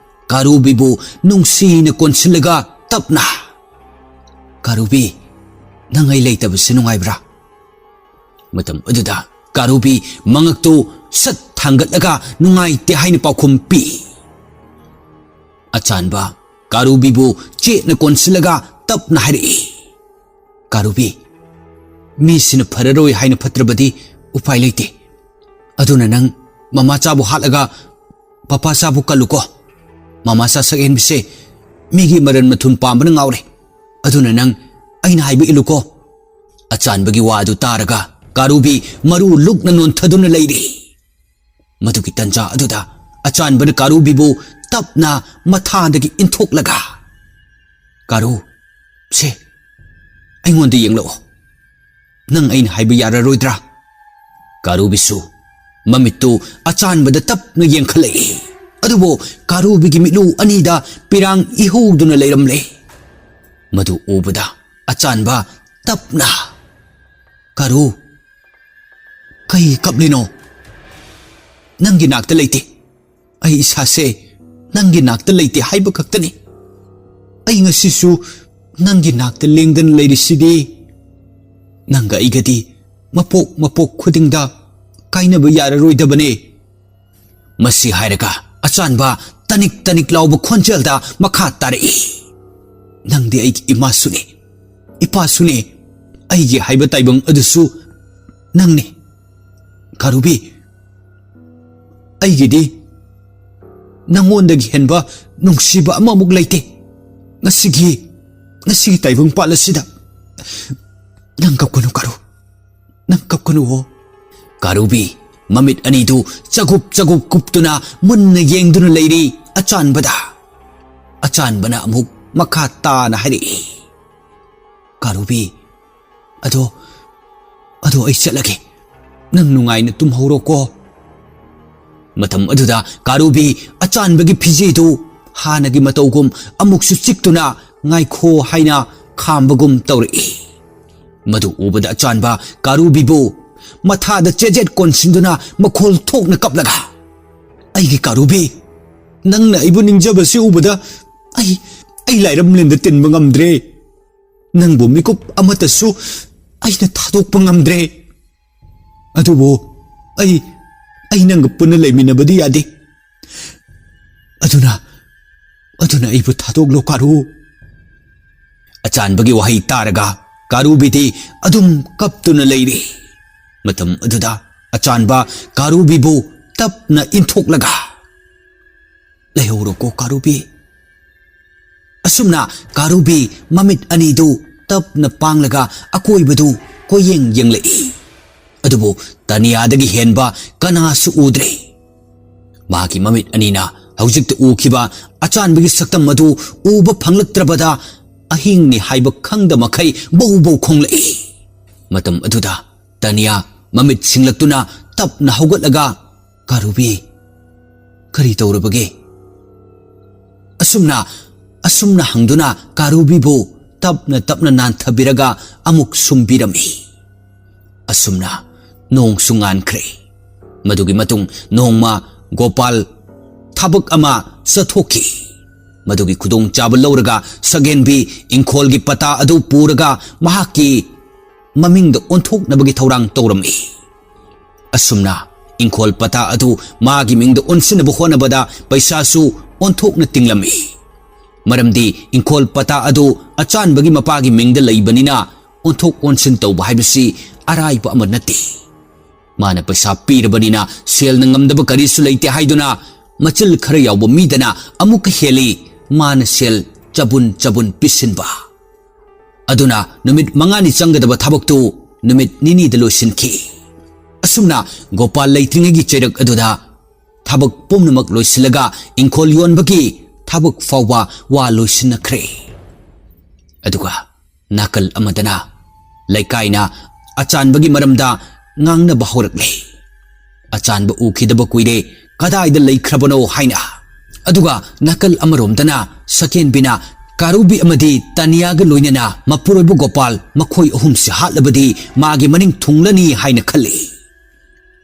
ꯀꯥꯔꯨꯕꯤꯕꯨ ꯅꯨꯡꯁꯤꯅ ꯀꯣꯟꯁꯤꯜꯂꯒ ꯇꯞꯅ, "ꯀꯥꯔꯨꯕꯤ, ꯅꯪ ꯑꯩ ꯂꯩꯇꯕꯁꯦ ꯅꯨꯡꯉꯥꯏꯕ꯭ꯔꯥ?" ꯃꯇꯝ ꯑꯗꯨꯗ ꯀꯥꯔꯨꯕꯤ ꯃꯉꯛꯇꯨ ꯁꯠ ꯊꯥꯡꯒꯠꯂꯒ ꯅꯨꯡꯉꯥꯏꯇꯦ ꯍꯥꯏꯅ ꯄꯥꯎꯈꯨꯝ ꯄꯤ꯫ ꯑꯆꯥꯟꯕ ꯀꯥꯔꯨꯕꯤꯕꯨ ꯆꯦꯠꯅ ꯀꯣꯟꯁꯤꯜꯂꯒ ꯇꯞꯅ ꯍꯥꯏꯔꯛꯏ, "ꯀꯥꯔꯨꯕꯤ, ꯃꯤꯁꯤꯅ ꯐꯔꯔꯣꯏ ꯍꯥꯏꯅ ꯐꯠꯇ꯭ꯔꯕꯗꯤ ꯎꯄꯥꯏ ꯂꯩꯇꯦ꯫ ꯑꯗꯨꯅ ꯅꯪ ꯃꯃꯥꯆꯥꯕꯨ ꯍꯥꯠꯂꯒ ꯄꯄꯥꯆꯥꯕꯨ ꯀꯜꯂꯨꯀꯣ꯫ ꯃꯃꯥꯆꯥ ꯁꯛꯍꯦꯟꯕꯤꯁꯦ ꯃꯤꯒꯤ ꯃꯔꯟ ꯃꯊꯨꯝ ꯄꯥꯝꯕꯅ ꯉꯥꯎꯔꯦ꯫ ꯑꯗꯨꯅ ꯅꯪ ꯑꯩꯅ ꯍꯥꯏꯕ ꯏꯜꯂꯨꯀꯣ꯫" ꯑꯆꯥꯟꯕꯒꯤ ꯋꯥ ꯑꯗꯨ ꯇꯥꯔꯒ ꯀꯥꯔꯨꯕꯤ ꯃꯔꯨ ꯂꯨꯛꯅ ꯅꯣꯟꯊꯗꯨꯅ ꯂꯩꯔꯤ꯫ ꯃꯗꯨꯒꯤ ꯇꯟꯖꯥ ꯑꯗꯨꯗ ꯑꯆꯥꯟꯕꯅ ꯀꯥꯔꯨꯕꯤꯕꯨ ꯇꯞꯅ ꯃꯊꯥꯗꯒꯤ ꯏꯟꯊꯣꯛꯂꯒ, "ꯀꯥꯔꯨ, ꯁꯦ, ꯑꯩꯉꯣꯟꯗ ꯌꯦꯡꯂꯛꯑꯣ꯫ ꯅꯪ ꯑꯩꯅ ꯍꯥꯏꯕ ꯌꯥꯔꯔꯣꯏꯗ꯭ꯔꯥ?" ꯀꯥꯔꯨꯕꯤꯁꯨ ꯃꯃꯤꯠꯇꯨ ꯑꯆꯥꯟꯕꯗ ꯇꯞꯅ ꯌꯦꯡꯈꯠꯂꯛꯏ꯫ ꯑꯗꯨꯕꯨ ꯀꯥꯔꯨꯕꯤꯒꯤ ꯃꯤꯠꯂꯨ ꯑꯅꯤꯗ ꯄꯤꯔꯥꯡ ꯏꯍꯧꯗꯨꯅ ꯂꯩꯔꯝꯂꯦ꯫ ꯃꯗꯨ ꯎꯕꯗ ꯑꯆꯥꯟꯕ ꯇꯞꯅ, "ꯀꯥꯔꯨ, ꯀꯩ ꯀꯞꯂꯤꯅꯣ? ꯅꯪꯒꯤ ꯅꯥꯛꯇ ꯂꯩꯇꯦ꯫ ꯑꯩ ꯏꯁꯥꯁꯦ ꯅꯪꯒꯤ ꯅꯥꯛꯇ ꯂꯩꯇꯦ ꯍꯥꯏꯕ ꯈꯛꯇꯅꯤ꯫ ꯑꯩ ꯉꯁꯤꯁꯨ ꯅꯪꯒꯤ ꯅꯥꯛꯇ ꯂꯦꯡꯗꯅ ꯂꯩꯔꯤꯁꯤꯗꯤ꯫ ꯅꯪꯒ ꯑꯩꯒꯗꯤ ꯃꯄꯣꯛ ꯃꯄꯣꯛ ꯈꯨꯗꯤꯡꯗ ꯀꯥꯏꯅꯕ ꯌꯥꯔꯔꯣꯏꯗꯕꯅꯦ"꯫ ꯃꯁꯤ ꯍꯥꯏꯔꯒ ꯑꯆꯥꯟꯕ ꯇꯅꯤꯛ ꯇꯅꯤꯛ ꯂꯥꯎꯕ ꯈꯣꯟꯖꯦꯜꯗ ꯃꯈꯥ ꯇꯥꯔꯛꯏ, "ꯅꯪꯗꯤ ꯑꯩꯒꯤ ꯏꯃꯥꯁꯨꯅꯦ, ꯏꯄꯥꯁꯨꯅꯦ, ꯑꯩꯒꯤ ꯍꯥꯏꯕ ꯇꯥꯏꯕꯪ ꯑꯗꯨꯁꯨ ꯅꯪꯅꯤ꯫ ꯀꯥꯔꯨꯕꯤ, ꯑꯩꯒꯤꯗꯤ ꯅꯪꯉꯣꯟꯗꯒꯤ ꯍꯦꯟꯕ ꯅꯨꯡꯁꯤꯕ ꯑꯃꯃꯨꯛ ꯂꯩꯇꯦ꯫ ꯉꯁꯤꯒꯤ, ꯉꯁꯤꯒꯤ ꯇꯥꯏꯕꯪ ꯄꯥꯜ ꯑꯁꯤꯗ ꯅꯪ ꯀꯞꯀꯅꯨ, ꯀꯥꯔꯨ꯫ ꯅꯪ ꯀꯞꯀꯅꯨꯋꯣ"꯫ ꯀꯥꯔꯨꯕꯤ ꯃꯃꯤꯠ ꯑꯅꯤꯗꯨ ꯆꯒꯨꯞ ꯆꯒꯨꯞ ꯀꯨꯞꯇꯨꯅ ꯃꯨꯟꯅ ꯌꯦꯡꯗꯨꯅ ꯂꯩꯔꯤ ꯑꯆꯥꯟꯕꯗ꯫ ꯑꯆꯥꯟꯕꯅ ꯑꯃꯨꯛ ꯃꯈꯥ ꯇꯥꯅ ꯍꯥꯏꯔꯛꯏ, "ꯀꯥꯔꯨꯕꯤ, ꯑꯗꯣ, ꯑꯗꯣ ꯑꯩ ꯆꯠꯂꯒꯦ꯫ ꯅꯪ ꯅꯨꯡꯉꯥꯏꯅ ꯇꯨꯝꯍꯧꯔꯣꯀꯣ"꯫ ꯃꯇꯝ ꯑꯗꯨꯗ ꯀꯥꯔꯨꯕꯤ ꯑꯆꯥꯟꯕꯒꯤ ꯐꯤꯖꯦꯗꯨ ꯍꯥꯟꯅꯒꯤ ꯃꯇꯧꯒꯨꯝ ꯑꯃꯨꯛꯁꯨ ꯆꯤꯛꯇꯨꯅ "ꯉꯥꯏꯈꯣ" ꯍꯥꯏꯅ ꯈꯥꯝꯕꯒꯨꯝ ꯇꯧꯔꯛꯏ꯫ ꯃꯗꯨ ꯎꯕꯗ ꯑꯆꯥꯟꯕ ꯀꯥꯔꯨꯕꯤꯕꯨ ꯃꯊꯥꯗ ꯆꯦꯖꯦꯠ ꯀꯣꯟꯁꯤꯟꯗꯨꯅ ꯃꯈꯣꯜ ꯊꯣꯛꯅ ꯀꯞꯂꯒ, "ꯑꯩꯒꯤ ꯀꯥꯔꯨꯕꯤ, ꯅꯪꯅ ꯑꯩꯕꯨ ꯅꯤꯡꯖꯕꯁꯤ ꯎꯕꯗ ꯑꯩ, ꯑꯩ ꯂꯥꯏꯔꯝꯂꯦꯟꯗ ꯇꯤꯟꯕ ꯉꯝꯗ꯭ꯔꯦ꯫ ꯅꯪꯕꯨ ꯃꯤꯀꯨꯞ ꯑꯃꯠꯇꯁꯨ ꯑꯩꯅ ꯊꯥꯗꯣꯛꯄ ꯉꯝꯗ꯭ꯔꯦ꯫ ꯑꯗꯨꯕꯨ ꯑꯩ, ꯑꯩ ꯅꯪꯒ ꯄꯨꯟꯅ ꯂꯩꯃꯤꯟꯅꯕꯗꯤ ꯌꯥꯗꯦ꯫ ꯑꯗꯨꯅ, ꯑꯗꯨꯅ ꯑꯩꯕꯨ ꯊꯥꯗꯣꯛꯂꯣ, ꯀꯥꯔꯨ"꯫ ꯑꯆꯥꯟꯕꯒꯤ ꯋꯥꯍꯩ ꯇꯥꯔꯒ ꯀꯥꯔꯨꯕꯤꯗꯤ ꯑꯗꯨꯝ ꯀꯞꯇꯨꯅ ꯂꯩꯔꯤ꯫ ꯃꯇꯝ ꯑꯗꯨꯗ ꯑꯆꯥꯟꯕ ꯀꯥꯔꯨꯕꯤꯕꯨ ꯇꯞꯅ ꯏꯟꯊꯣꯛꯂꯒ, "ꯂꯩꯍꯧꯔꯣꯀꯣ, ꯀꯥꯔꯨꯕꯤ"꯫ ꯑꯁꯨꯝꯅ ꯀꯥꯔꯨꯕꯤ ꯃꯃꯤꯠ ꯑꯅꯤꯗꯨ ꯇꯞꯅ ꯄꯥꯡꯂꯒ ꯑꯀꯣꯏꯕꯗꯨ ꯀꯣꯏꯌꯦꯡ ꯌꯦꯡꯂꯛꯏ꯫ ꯑꯗꯨꯕꯨ ꯇꯅꯤꯌꯥꯗꯒꯤ ꯍꯦꯟꯕ ꯀꯅꯥꯁꯨ ꯎꯗ꯭ꯔꯦ꯫ ꯃꯥꯒꯤ ꯃꯃꯤꯠ ꯑꯅꯤꯅ ꯍꯧꯖꯤꯛꯇ ꯎꯈꯤꯕ ꯑꯆꯥꯟꯕꯒꯤ ꯁꯛꯇꯝ ꯑꯗꯨ ꯎꯕ ꯐꯪꯂꯛꯇ꯭ꯔꯕꯗ ꯑꯍꯤꯡꯅꯤ ꯍꯥꯏꯕ ꯈꯪꯗ ꯃꯈꯩ ꯕꯧ ꯕꯧ ꯈꯣꯡꯂꯛꯏ꯫ ꯃꯇꯝ ꯑꯗꯨꯗ ꯇꯅꯤꯌꯥ ꯃꯃꯤꯠ ꯁꯤꯡꯂꯛꯇꯨꯅ ꯇꯞꯅ ꯍꯧꯒꯠꯂꯒ, "ꯀꯥꯔꯨꯕꯤ, "ꯀꯔꯤ ꯇꯧꯔꯕꯒꯦ?" ꯑꯁꯨꯝꯅ, ꯑꯁꯨꯝꯅ ꯍꯪꯗꯨꯅ ꯀꯥꯔꯨꯕꯤꯕꯨ ꯇꯞꯅ ꯇꯞꯅ ꯅꯥꯟꯊꯕꯤꯔꯒ ꯑꯃꯨꯛ ꯁꯨꯝꯕꯤꯔꯝꯃꯤ꯫ ꯑꯁꯨꯝꯅ ꯅꯣꯡꯁꯨ ꯉꯥꯟꯈ꯭ꯔꯦ꯫ ꯃꯗꯨꯒꯤ ꯃꯇꯨꯡ ꯅꯣꯡꯃ ꯒꯣꯄꯥꯜ ꯊꯕꯛ ꯑꯃ ꯆꯠꯊꯣꯛꯈꯤ꯫ ꯃꯗꯨꯒꯤ ꯈꯨꯗꯣꯡꯆꯥꯕ ꯂꯧꯔꯒ ꯁꯒꯦꯟꯕꯤ ꯏꯪꯈꯣꯜꯒꯤ ꯄꯇꯥ ꯑꯗꯨ ꯄꯨꯔꯒ ꯃꯍꯥꯛꯀꯤ ꯃꯃꯤꯡꯗ ꯑꯣꯟꯊꯣꯛꯅꯕꯒꯤ ꯊꯧꯔꯥꯡ ꯇꯧꯔꯝꯃꯤ꯫ ꯑꯁꯨꯝꯅ ꯏꯪꯈꯣꯜ ꯄꯇꯥ ꯑꯗꯨ ꯃꯥꯒꯤ ꯃꯤꯡꯗ ꯑꯣꯟꯁꯤꯟꯅꯕ ꯍꯣꯠꯅꯕꯗ ꯄꯩꯁꯥꯁꯨ ꯑꯣꯟꯊꯣꯛꯅ ꯇꯤꯡꯂꯝꯃꯤ꯫ ꯃꯔꯝꯗꯤ ꯏꯪꯈꯣꯜ ꯄꯇꯥ ꯑꯗꯨ ꯑꯆꯥꯟꯕꯒꯤ ꯃꯄꯥꯒꯤ ꯃꯤꯡꯗ ꯂꯩꯕꯅꯤꯅ ꯑꯣꯟꯊꯣꯛ ꯑꯣꯟꯁꯤꯟ ꯇꯧꯕ ꯍꯥꯏꯕꯁꯤ ꯑꯔꯥꯏꯕ ꯑꯃ ꯅꯠꯇꯦ꯫ ꯃꯥꯅ ꯄꯩꯁꯥ ꯄꯤꯔꯕꯅꯤꯅ ꯁꯦꯜꯅ ꯉꯝꯗꯕ ꯀꯔꯤꯁꯨ ꯂꯩꯇꯦ ꯍꯥꯏꯗꯨꯅ ꯃꯆꯤꯜ ꯈꯔ ꯌꯥꯎꯕ ꯃꯤꯗꯅ ꯑꯃꯨꯛꯀ ꯍꯦꯜꯂꯤ ꯃꯥꯅ ꯁꯦꯜ ꯆꯕꯨꯟ ꯆꯕꯨꯟ ꯄꯤꯁꯤꯟꯕ꯫ ꯑꯗꯨꯅ ꯅꯨꯃꯤꯠ ꯃꯉꯥꯅꯤ ꯆꯪꯒꯗꯕ ꯊꯕꯛꯇꯨ ꯅꯨꯃꯤꯠ ꯅꯤꯅꯤꯗ ꯂꯣꯏꯁꯤꯟꯈꯤ꯫ ꯑꯁꯨꯝꯅ ꯒꯣꯄꯥꯜ ꯂꯩꯇ꯭ꯔꯤꯉꯩꯒꯤ ꯆꯩꯔꯛ ꯑꯗꯨꯗ ꯊꯕꯛ ꯄꯨꯝꯅꯃꯛ ꯂꯣꯏꯁꯤꯜꯂꯒ ꯏꯪꯈꯣꯜ ꯌꯣꯟꯕꯒꯤ ꯊꯕꯛ ꯐꯥꯎꯕ ꯋꯥ ꯂꯣꯏꯁꯤꯟꯅꯈ꯭ꯔꯦ꯫ ꯑꯗꯨꯒ ꯅꯥꯀꯜ ꯑꯃꯗꯅ ꯂꯩꯀꯥꯏꯅ ꯑꯆꯥꯟꯕꯒꯤ ꯃꯔꯝꯗ ꯉꯥꯡꯅꯕ ꯍꯧꯔꯛꯂꯦ꯫ "ꯑꯆꯥꯟꯕ ꯎꯈꯤꯗꯕ ꯀꯨꯏꯔꯦ, ꯀꯗꯥꯏꯗ ꯂꯩꯈ꯭ꯔꯕꯅꯣ?" ꯍꯥꯏꯅ꯫ ꯑꯗꯨꯒ ꯅꯥꯀꯜ ꯑꯃꯔꯣꯝꯗꯅ ꯁꯀꯦꯟꯕꯤꯅ ꯀꯥꯔꯨꯕꯤ ꯑꯃꯗꯤ ꯇꯥꯅꯤꯌꯥꯒ ꯂꯣꯏꯅꯅ ꯃꯄꯨꯔꯣꯏꯕ ꯒꯣꯄꯥꯜ ꯃꯈꯣꯏ ꯑꯍꯨꯝꯁꯤ ꯍꯥꯠꯂꯕꯗꯤ ꯃꯥꯒꯤ ꯃꯅꯤꯡ ꯊꯨꯡꯂꯅꯤ ꯍꯥꯏꯅ ꯈꯜꯂꯤ꯫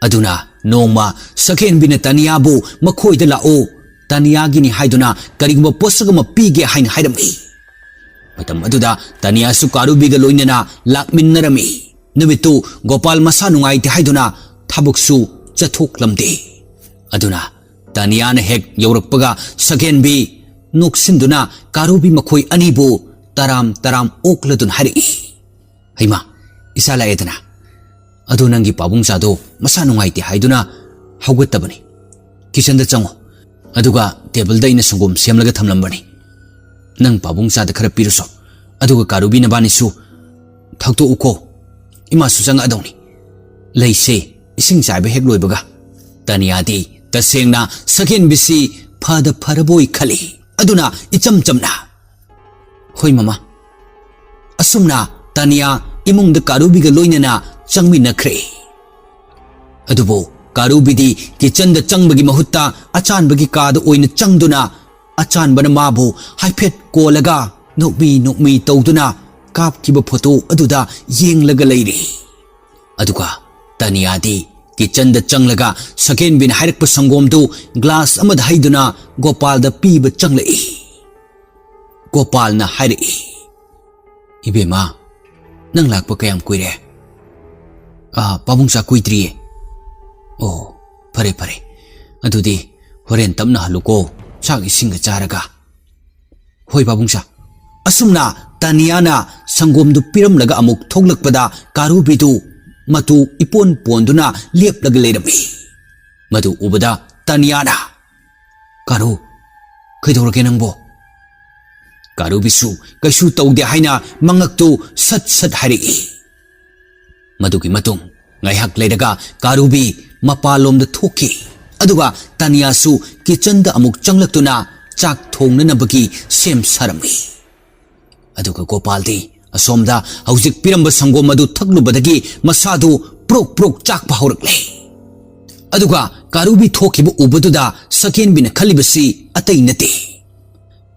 ꯑꯗꯨꯅ ꯅꯣꯡꯃ ꯁꯀꯦꯟꯕꯤꯅ ꯇꯥꯅꯤꯌꯥꯕꯨ "ꯃꯈꯣꯏꯗ ꯂꯥꯛꯎ, ꯇꯥꯅꯤꯌꯥꯒꯤꯅꯤ ꯍꯥꯏꯗꯨꯅ ꯀꯔꯤꯒꯨꯝꯕ ꯄꯣꯠꯁꯛ ꯑꯃ ꯄꯤꯒꯦ" ꯍꯥꯏꯅ ꯍꯥꯏꯔꯝꯃꯤ꯫ ꯃꯇꯝ ꯑꯗꯨꯗ ꯇꯥꯅꯤꯌꯥꯁꯨ ꯀꯥꯔꯨꯕꯤꯒ ꯂꯣꯏꯅꯅ ꯂꯥꯛꯃꯤꯟꯅꯔꯝꯃꯤ꯫ ꯅꯨꯃꯤꯠꯇꯨ ꯒꯣꯄꯥꯜ ꯃꯁꯥ ꯅꯨꯡꯉꯥꯏꯇꯦ ꯍꯥꯏꯗꯨꯅ ꯊꯕꯛꯁꯨ ꯆꯠꯊꯣꯛꯂꯝꯗꯦ꯫ ꯑꯗꯨꯅ ꯇꯥꯅꯤꯌꯥꯅ ꯍꯦꯛ ꯌꯧꯔꯛꯄꯒ ꯁꯒꯦꯟꯕꯤ ꯅꯣꯛꯁꯤꯟꯗꯨꯅ ꯀꯥꯔꯨꯕꯤ ꯃꯈꯣꯏ ꯑꯅꯤꯕꯨ ꯇꯔꯥꯝ ꯇꯔꯥꯝ ꯑꯣꯛꯂꯗꯨꯅ ꯍꯥꯏꯔꯛꯏ, "ꯍꯩꯃꯥ, ꯏꯆꯥ ꯂꯥꯛꯑꯦꯗꯅ꯫ ꯑꯗꯣ ꯅꯪꯒꯤ ꯄꯥꯕꯨꯡꯆꯥꯗꯣ ꯃꯁꯥ ꯅꯨꯡꯉꯥꯏꯇꯦ ꯍꯥꯏꯗꯨꯅ ꯍꯧꯒꯠꯇꯕꯅꯤ꯫ ꯀꯤꯆꯟꯗ ꯆꯪꯉꯣ꯫ ꯑꯗꯨꯒ ꯇꯦꯕꯜꯗ ꯑꯩꯅ ꯁꯪꯒꯣꯝ ꯁꯦꯝꯂꯒ ꯊꯝꯂꯝꯕꯅꯤ꯫ ꯅꯪ ꯄꯥꯕꯨꯡꯆꯥꯗ ꯈꯔ ꯄꯤꯔꯨꯁꯣ꯫ ꯑꯗꯨꯒ ꯀꯥꯔꯨꯕꯤ ꯅꯕꯥꯅꯤꯁꯨ ꯊꯛꯇꯣꯛꯎꯀꯣ꯫ ꯏꯃꯥꯁꯨ ꯆꯪꯉꯛꯑꯗꯧꯅꯤ꯫ ꯂꯩꯁꯦ, ꯏꯁꯤꯡ ꯆꯥꯏꯕ ꯍꯦꯛ ꯂꯣꯏꯕꯒ꯫" ꯇꯥꯅꯤꯌꯥꯗꯤ ꯇꯁꯦꯡꯅ ꯁꯒꯦꯟꯕꯤꯁꯤ ꯐꯗ ꯐꯔꯕꯣꯏ ꯈꯜꯂꯤ꯫ ꯑꯗꯨꯅ ꯏꯆꯝ ꯆꯝꯅ, "ꯍꯣꯏ ꯃꯃꯥ꯫" ꯑꯁꯨꯝꯅ ꯇꯥꯅꯤꯌꯥ ꯏꯃꯨꯡꯗ ꯀꯥꯔꯨꯕꯤꯒ ꯂꯣꯏꯅꯅ ꯆꯪꯃꯤꯟꯅꯈ꯭ꯔꯦ꯫ ꯑꯗꯨꯕꯨ ꯀꯥꯔꯨꯕꯤꯗꯤ ꯀꯤꯆꯟꯗ ꯆꯪꯕꯒꯤ ꯃꯍꯨꯠꯇ ꯑꯆꯥꯟꯕꯒꯤ ꯀꯥꯗ ꯑꯣꯏꯅ ꯆꯪꯗꯨꯅ, ꯑꯆꯥꯟꯕꯅ ꯃꯥꯕꯨ ꯍꯥꯏꯐꯦꯠ ꯀꯣꯜꯂꯒ ꯅꯣꯛꯃꯤ ꯅꯣꯛꯃꯤ ꯇꯧꯗꯨꯅ ꯀꯥꯞꯈꯤꯕ ꯐꯣꯇꯣ ꯑꯗꯨꯗ ꯌꯦꯡꯂꯒ ꯂꯩꯔꯤ꯫ ꯑꯗꯨꯒ ꯇꯥꯅꯤꯌꯥꯗꯤ ꯀꯤꯆꯟꯗ ꯆꯪꯂꯒ ꯁꯀꯦꯟꯕꯤꯅ ꯍꯥꯏꯔꯛꯄ ꯁꯪꯒꯣꯝꯗꯨ ꯒ꯭ꯂꯥꯁ ꯑꯃꯗ ꯍꯩꯗꯨꯅ ꯒꯣꯄꯥꯜꯗ ꯄꯤꯕ ꯆꯪꯂꯛꯏ꯫ ꯒꯣꯄꯥꯜꯅ ꯍꯥꯏꯔꯛꯏ, "ꯏꯕꯦꯝꯃ, ꯅꯪ ꯂꯥꯛꯄ ꯀꯌꯥꯝ ꯀꯨꯏꯔꯦ?" "ꯑꯥ, ꯄꯥꯕꯨꯡꯆꯥ, ꯀꯨꯏꯗ꯭ꯔꯤꯌꯦ꯫" "ꯑꯣ, ꯐꯔꯦ ꯐꯔꯦ, ꯑꯗꯨꯗꯤ ꯍꯣꯔꯦꯟ ꯇꯞꯅ ꯍꯜꯂꯨꯀꯣ, ꯆꯥꯛ ꯏꯁꯤꯡꯒ ꯆꯥꯔꯒ꯫" "ꯍꯣꯏ ꯄꯥꯕꯨꯡꯆꯥ꯫" ꯑꯁꯨꯝꯅ ꯇꯥꯅꯤꯌꯥꯅ ꯁꯪꯒꯣꯝꯗꯨ ꯄꯤꯔꯝꯂꯒ ꯑꯃꯨꯛ ꯊꯣꯛꯂꯛꯄꯗ ꯀꯥꯔꯨꯕꯤꯗꯨ ꯃꯇꯨ ꯏꯄꯣꯟ ꯄꯣꯟꯗꯨꯅ ꯂꯦꯞꯂꯒ ꯂꯩꯔꯝꯃꯤ꯫ ꯃꯗꯨ ꯎꯕꯗ ꯇꯥꯅꯤꯌꯥꯅ, "ꯀꯥꯔꯨ, ꯀꯩꯗꯧꯔꯒꯦ ꯅꯪꯕꯣ?" ꯀꯥꯔꯨꯕꯤꯁꯨ ꯀꯩꯁꯨ ꯇꯧꯗꯦ ꯍꯥꯏꯅ ꯃꯉꯛꯇꯨ ꯁꯠ ꯁꯠ ꯍꯥꯏꯔꯛꯏ꯫ ꯃꯗꯨꯒꯤ ꯃꯇꯨꯡ ꯉꯥꯏꯍꯥꯛ ꯂꯩꯔꯒ ꯀꯥꯔꯨꯕꯤ ꯃꯄꯥꯟꯂꯣꯝꯗ ꯊꯣꯛꯈꯤ꯫ ꯑꯗꯨꯒ ꯇꯥꯅꯤꯌꯥꯁꯨ ꯀꯤꯆꯟꯗ ꯑꯃꯨꯛ ꯆꯪꯂꯛꯇꯨꯅ ꯆꯥꯛ ꯊꯣꯡꯅꯅꯕꯒꯤ ꯁꯦꯝ ꯁꯥꯔꯝꯃꯤ꯫ ꯑꯗꯨꯒ ꯒꯣꯄꯥꯜꯗꯤ ꯑꯁꯣꯝꯗ ꯍꯧꯖꯤꯛ ꯄꯤꯔꯝꯕ ꯁꯪꯒꯣꯝ ꯑꯗꯨ ꯊꯛꯂꯨꯕꯗꯒꯤ ꯃꯁꯥꯗꯨ ꯄ꯭ꯔꯣꯛ ꯄ꯭ꯔꯣꯛ ꯆꯥꯛꯄ ꯍꯧꯔꯛꯂꯦ꯫ ꯑꯗꯨꯒ ꯀꯥꯔꯨꯕꯤ ꯊꯣꯛꯈꯤꯕ ꯎꯕꯗꯨꯗ ꯁꯀꯦꯟꯕꯤꯅ ꯈꯜꯂꯤꯕꯁꯤ ꯑꯇꯩ ꯅꯠꯇꯦ꯫